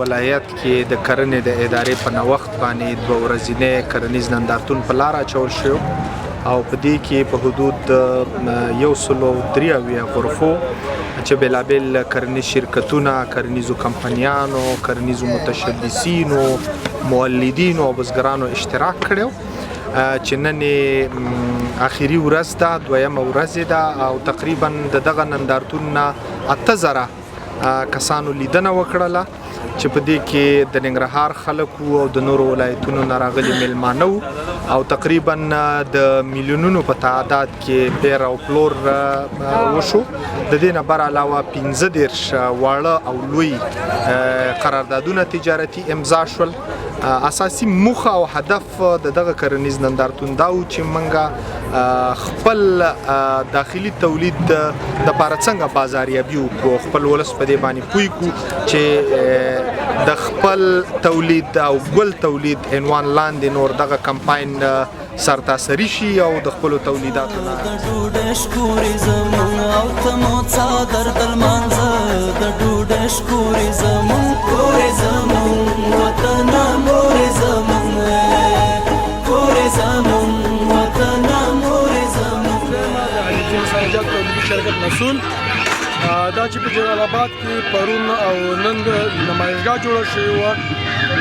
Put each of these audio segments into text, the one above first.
ولایت کې د کرنې د ادارې په نوښت باندې دوه ورځینی کرنیز نندارتون په لار اچول شو او په دې کې په حدود 173 غرفو چې بېلابېل کرنیز شرکتونه، کرنیزو کمپنیانو، کرنیزو متشبثینو، مولدینو او بزګرانو اشتراک کړی چې نن اخیری ورځ ده، دویمه ورځ ده او تقریبا د دغه نندارتون نه 8000 کسانو لیدنه وکړله چې په دې کې د ننګرهار خلک وو او د نورو ولایتونو نه راغلي میلمانه وو او تقریبا د میلیونونو په تعداد کې پیر او پلور وشو. د دې نه بر علاوه 35 واړه او لوی قراردادونه تجارتي امضا شول. اساسي موخه او هدف د دغه کرنیز نندارتون دا و چې موږ خپل داخلي تولید د پاره څنګه بازاریابي وکړو، خپل ولس په دې باندې پوه کړو چې د خپل تولید او ګل تولید عنوان لاندې نور دغه کمپاین سرتاسري شي او د خپلو تولیداتو نه شرکت مسؤل دا چې په جلال آباد کې پرون او نن نمایشګاه جوړه شوې وه،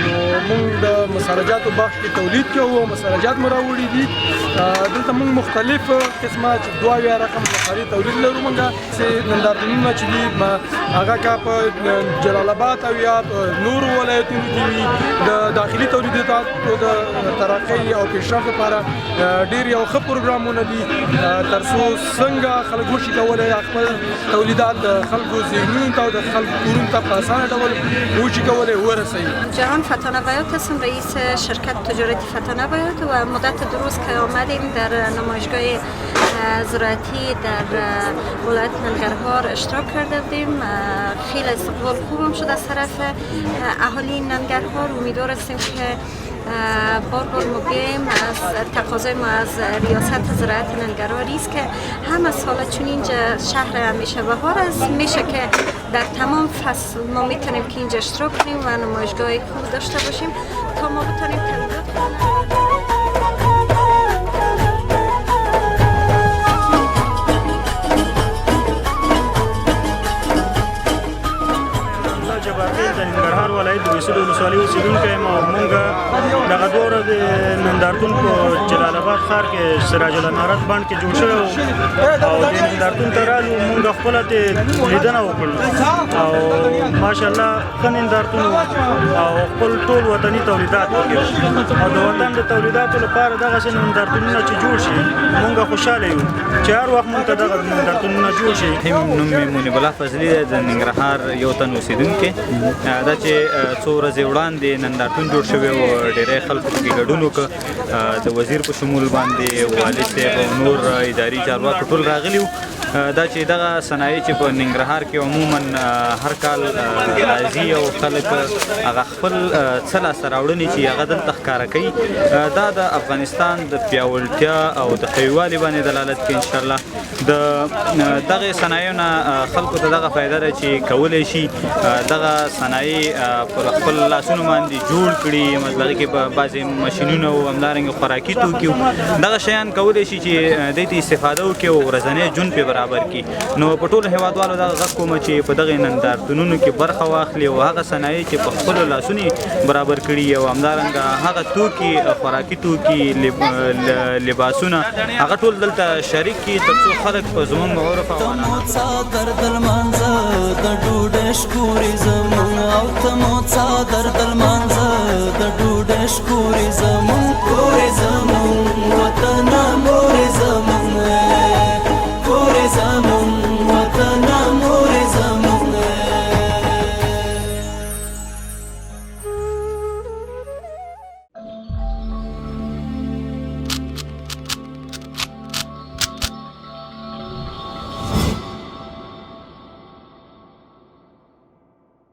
نو موږ د مسالجاتو بخش کې تولید کوو، مسالجات مو راوړي دي. دلته موږ مختلف قسمه چې 72 رقم مسالې تولید لرو. موږ چې نندارتونونه چې دي هغه که په جلال آباد او یا نورو ولایتونو کې وي، د داخلي تولیداتو د ترقۍ او پیشرفت لپاره ډېر یو ښه پروګرامونه دي، ترڅو څنګه خلک وشي کولی خپل تولیدات د خلکو ذهنونو ته او د خلکو کورونو ته په اسانه ډول وشي کولی ورسوي. جهان فتانه بیات هستم، رئیس شرکت تجارتی فتانه بیات و مدت 2 روز که آمدیم در نمایشگاه زراعتی در ولایت ننگرهار اشتراک کرده بودیم. خیلی استقبال خوبم شد از طرف اهالی ننگرهار. امیدوار هستیم که بار بار ما بیایم. از تقاضای ما از ریاست زراعت ننگرهار است که همه ساله چون اینجا شهر همیشه بهار است، میشه که در تمام فصل ما میتونیم که اینجا اشتراک کنیم و نمایشگاه خوب داشته باشیم تا ما بتونیم تولیدات کنیم. د ننګرهار ولایت د بهسودو ولسوالۍ اوسېدونکی یم او موږ دغه 2 ورځې نندارتون په جلال آباد ښار کې سراج الامارت بانډ کې جوړ شوی و او دې نندارتون ته رالو، موږ خپله ترې لیدنه وکړل او ماشاءالله ښه نندارتون و او خپل ټول وطني تولیدات پکې وو او د وطن د تولیداتو لپاره دغسې نندارتونونه چې جوړ شي موږ خوشحاله یو چې هر وخت موږ ته دغه نندارتونونه جوړ شي. نوم مې منیب الله فضلي دی، د ننګرهار یو تن اوسېدونکی. دا چې څو ورځې وړاندې نندارتون جوړ شوی و، ډېری خلکو پکې ګډون وکړ، د وزیر په شمول باندې والي صاحب او نور اداري چارواکو ټول راغلي وو. دا چې دغه صنایع چې په ننګرهار کې عموما هر کال راځي او خلک هغه خپل څه لاسته راوړنې چې هغه دلته ښکاره کوي، دا د افغانستان د پیاوړتیا او د قویوالي باندې دلالت کوي. انشاءالله د دغې صنایعو نه خلکو ته دغه فایده ده چې کولی شي دغه صنایع پر خپل لاسونو باندې جوړ کړي، مثلا کې په بعضې ماشینونه او همدارنګه خوراکي توکي دغه شیان کولی شي چې دوی ته استفاده وکړي او ورځنی ژوند پرې برابر کړي. نو په ټولو هېوادوالو دغه غږ کوم چې په دغې نندارتونونو کې برخه واخلي او هغه صنایع چې په خپلو لاسونو برابر کړي او همدارنګه هغه توکي، خوراکي توکي، لباسونه هغه ټول دلته شریک کړي ترڅو خلک په زموږ عرف او څادر د لمانځه د ډوډۍ شکورې زموږ کورې زموږ.